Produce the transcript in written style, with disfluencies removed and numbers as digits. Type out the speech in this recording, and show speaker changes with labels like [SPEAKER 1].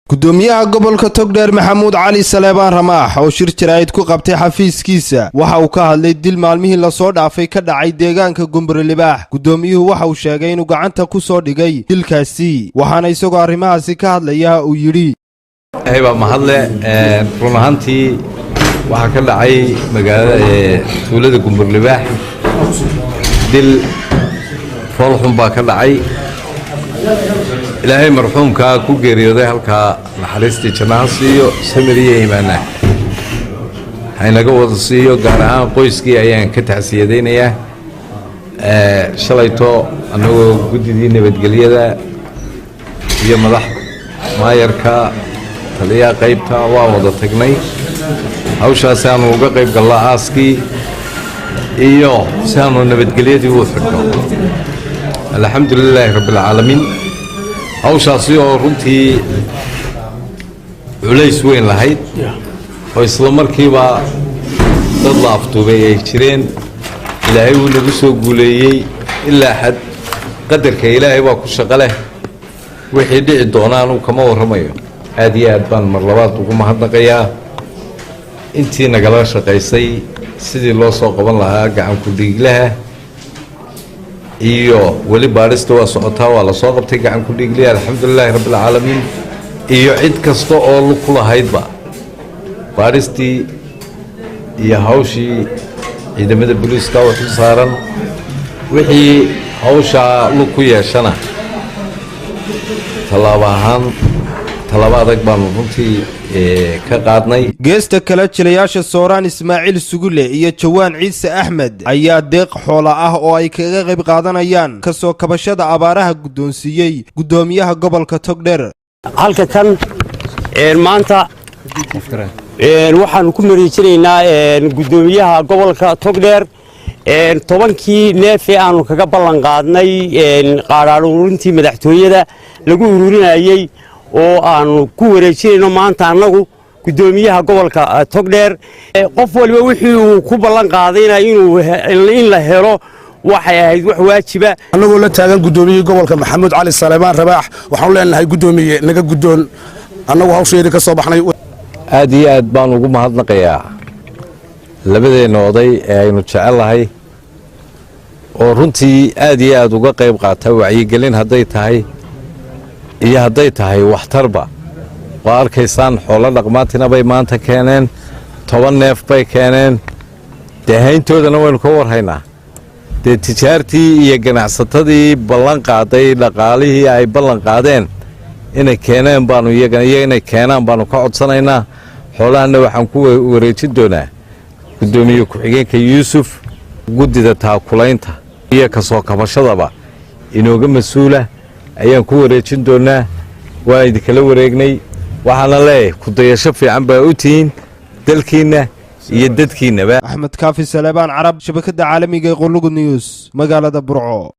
[SPEAKER 1] Gudoomiyaha gobolka Togdheer, Maxamuud Cali Saleebaan Ramaax, oo shir jaraa'id ku qabtay xafiiskiisa, waxa uu ka hadlay dil maalmihii lasoo dhaafay ka dhacay deegaanka Gumburi Libaax. Gudoomiyuhu waxa uu sheegay inuu gacanta ku soo dhigay dilkaasi, waxaana isagoo arrimahaasi ka hadlaya uu yidhi:
[SPEAKER 2] Baa mahadle. Run ahaantii waxaa ka dhacay magaalada tuulada Gumburlibaax dil foolxun baa ka dhacay. Ilaahay marxuumkaa ku geeriyooday halkaa naxariistii jannaha siiyo, samir iyo iimaana haynaga wada siiyo. Gaar ahaan qoyskii ayaan ka tacsiyadaynayaa. Shalayto annagoo guddidii nabadgelyada iyo madax maayarka, taliyaha qaybta waa wada tagnay hawshaasi aanu uga qayb gallaa aaskii iyo si aanu nabadgelyadii u xidhno. Alxamdu lilaahi rabbialcaalamiin. Hawshaasi oo runtii culays weyn lahayd oo isla markiiba dad la afduubay ay jireen, Ilaahay wuu nagu soo guuleeyey ilaa xad. Qadarka Ilaahay baa ku shaqo leh. Wixii dhici doona anugu kama warramayo. Aad iyo aad baan mar labaad ugu mahadnaqayaa intii nagala shaqaysay sidii loo soo qaban lahaa gacanku dhiiglaha, iyo weli baadhista waa socotaa. Waa la soo qabtay gacanku dhiigliha, alxamdulilaahi rabbialcaalamiin, iyo cid kasta oo lug ku lahaydba. Baadhistii iyo hawshii ciidamada booliiska waxu saaran, wixii hawshaa lug ku yeeshana tallaabo ahaan tallaabo adag baanu runtii ka qaadnay.
[SPEAKER 1] Geesta kale, jilayaasha Sooraan Ismaaciil Sugule iyo Jawaan Ciise Axmed ayaa deeq xoola ah oo ay kaga qayb qaadanayaan kasoo kabashada abaaraha guddoonsiiyey guddoomiyaha gobolka Togdheer.
[SPEAKER 3] Halka kan maanta waxaanu ku mareejinaynaa guddoomiyaha gobolka Togdheer 10kii neefee aanu kaga ballan qaadnay qaadhaan ururintii madaxtooyada lagu ururinayey, oo aanu ku wareejinayno maanta annagu guddoomiyaha gobolka Togdheer. Qof waliba wixii uu ku ballan qaadayna in la helo waxay ahayd wax waajiba.
[SPEAKER 4] Annagoo la taagan guddoomiyihii gobolka, Maxamuud Cali Saleebaan Rabaax, waxaanu leenahay: guddoomiye, naga guddoon. Annagu hawsheedii ka soo baxnay.
[SPEAKER 2] Aad iyo aad baan ugu mahadnaqayaa labadeenna oday ee aynu jecellahay oo runtii aad iyo aad uga qayb qaata wacyigelin hadday tahay iyo hadday tahay waxtarba. Waa arkaysaan, xoolo dhaqmaatina bay maanta keeneen, 10 neef bay keeneen. Dee hayntoodana waynu ka warhaynaa. Dee tijaartii iyo ganacsatadii ballan qaaday dhaqaalihii ay ballan qaadeen inay keeneen baanu iyagana iyo inay keenaan baanu ka codsanaynaa. Xoolahanna waxaan ku wareejin doonaa guddoomiye ku-xigeenka Yuusuf, guddida taakulaynta iyo ka soo kabashadaba inooga mas-uula ayaan ku wareejin doonaa. Waan idinkala wareegnay, waxaana leeyahay kudayasho fiican baa u tihiin dalkiinna iyo dadkiinnaba.
[SPEAKER 1] Axmed Kaafi Saleebaan Carab, shabakadda caalamiga ee Qurlugud News, magaalada Burco.